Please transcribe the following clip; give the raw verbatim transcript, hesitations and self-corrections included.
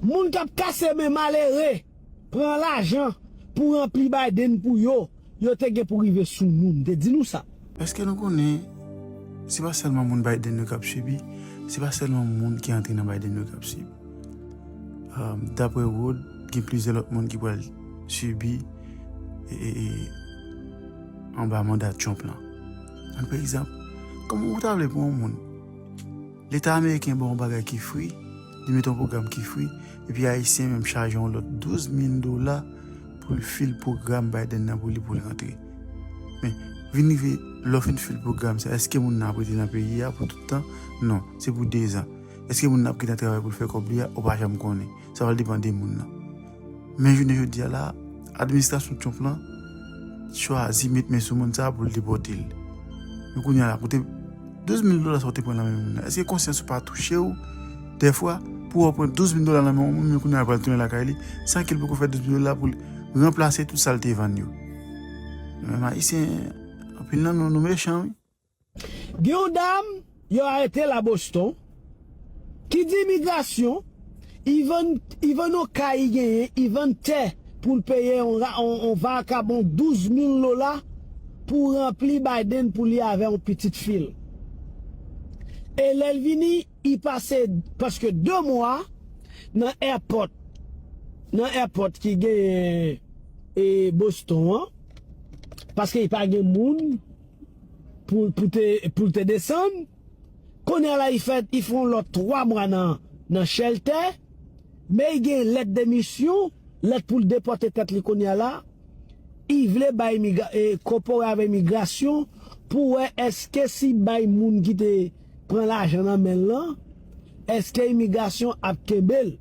Moun k ap kase men malere, pran lajan pou ranpli Biden pou yo, yo te gen pou rive sou nou. M te di nou sa. Èske nou konnen se pa sèlman moun Biden yo k ap sibi, se pa sèlman moun ki antre nan Biden yo k ap sibi. Dapre Wood, gen plizyè lòt moun ki pral sibi anba manda Trump lan. An pa egzanp, kòman ou ta vle pou yon moun Leta ameriken ba w yon bagay ki fri, li mete yon pwogram ki fri, epi Ayisyen menm chaje yon lòt douz mil dola pou l fil pwogram Biden nan pou li pou l rantre. Men, vin rive, lè w fin fil pwogram sa, èske moun nan ap rete nan peyi a pou tout tan? Non, se pou dezan. Èske moun nan ap gentan travay pou l fè kòb li a? Ou pa janm konnen. Sa va depann de moun nan. Men jounen jodi a la, administrasyon Trump lan chwazi met men sou moun sa pou l depòte l. Men kounye a la, kote douz mil dola sa w te pran nan men moun nan, èske konsyans ou pa touche w dèfwa pou w pran douz mil dola nan men yon moun, men kounye a l pral tounen lakay li san ke l poko fè douz mil dola pou l ranplase tout sa l te vann yo? Nou menm Ayisyen, anpil nan nou, nou mechan, wi. Gen yon dam yo arete la Boston ki di imigrasyon, li vann, li vann yon kay li genyen, li vann tè pou l peye yon, ra- yon, yon vakabon douz mil dola pou ranpli Biden pou li avè yon pitit fi l. E lè l vini, li pase prèske de mwa nan èpòt, nan èpòt ki genyen e Boston an, paske li pa gen moun pou, pou te, pou l te desann. Kounye a la, li fè, li fè yon lòt twa mwa nan, nan shelter, men li gen lèt demisyon, lèt pou l depòte tèt li kounye a la. Li vle bay imigra, e, kopore avè imigrasyon pou wè èske si bay moun ki te pran lajan nan men l lan, èske imigrasyon ap kenbe l.